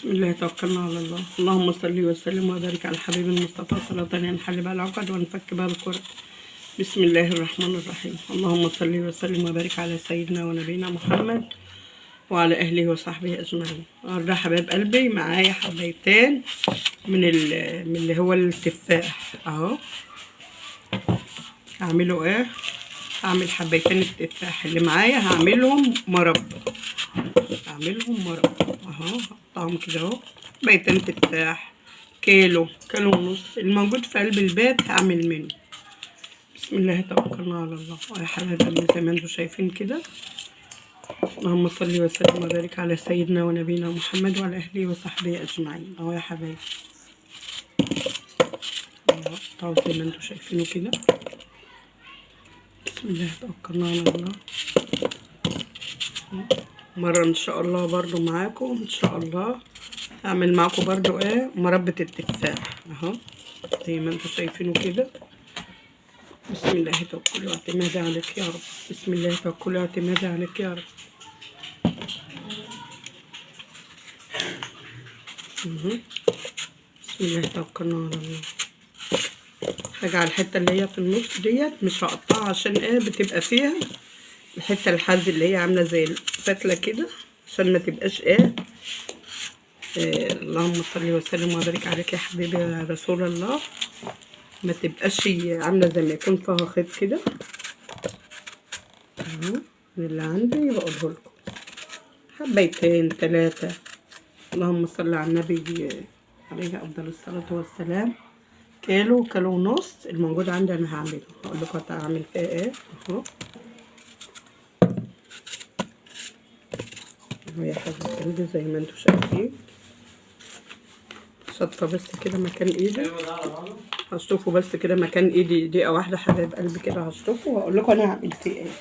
بسم الله توكلنا على الله. اللهم صل وسلم وبارك على الحبيب المصطفى صلاة ينحل بها العقد ونفك بها الكرب. بسم الله الرحمن الرحيم. اللهم صل وسلم وبارك على سيدنا ونبينا محمد وعلى اهله وصحبه اجمعين. النهارده حبايب قلبي معايا حبايتين من اللي هو التفاح اهو. هعمله ايه؟ هعمل حبايتين التفاح اللي معايا، هعملهم مربى، هعملهم مربى اهو. هقطعهم كده اهو، حبايتين تفاح، كيلو، كيلو ونص الموجود في قلب البيت هعمل منه. بسم الله توكلنا على الله. يا حبايب قلبي زي ما انتم شايفين كده، اللهم صل وسلم وبارك على سيدنا ونبينا محمد وعلى اهله وصحبه اجمعين. اهو يا حبايبي اهو، قطعوا زي ما انتم شايفينه كده. بسم الله توكلنا على الله. مرة ان شاء الله برضو معاكم، ان شاء الله هعمل معاكم برضو ايه مربى التفاح اهو زي ما انتم شايفينه كده. بسم الله توكلي واعتمادي عليك يا رب. بسم الله توكلي واعتمادي عليك يا رب. بسم الله توكلنا على الله. حاجة على الحتة اللي هي في النص ديت مش هقطعها عشان ايه بتبقى فيها الحتة الحز اللي هي عاملة زي الفتلة كده، عشان ما تبقاش ايه. اللهم صل وسلم وبارك عليك يا حبيبي يا رسول الله. ما تبقاش عاملة زي ما يكون فيها خيط كده اهو. اللي عندي بقوله لكم حبيتين 3. اللهم صل على النبي عليه افضل الصلاة والسلام. كيلو، كيلو ونص الموجود عندي انا هعمله، هقول لكم هعمل فيها ايه اهو. اهو يا حبيبه قلبي زي ما انتم شايفين، شطفه بس كده مكان ايدي، هشطفه بس كده مكان ايدي دقيقة واحدة حبايب قلبي كده، هشطفه وهقول لكم انا هعمل فيه ايه.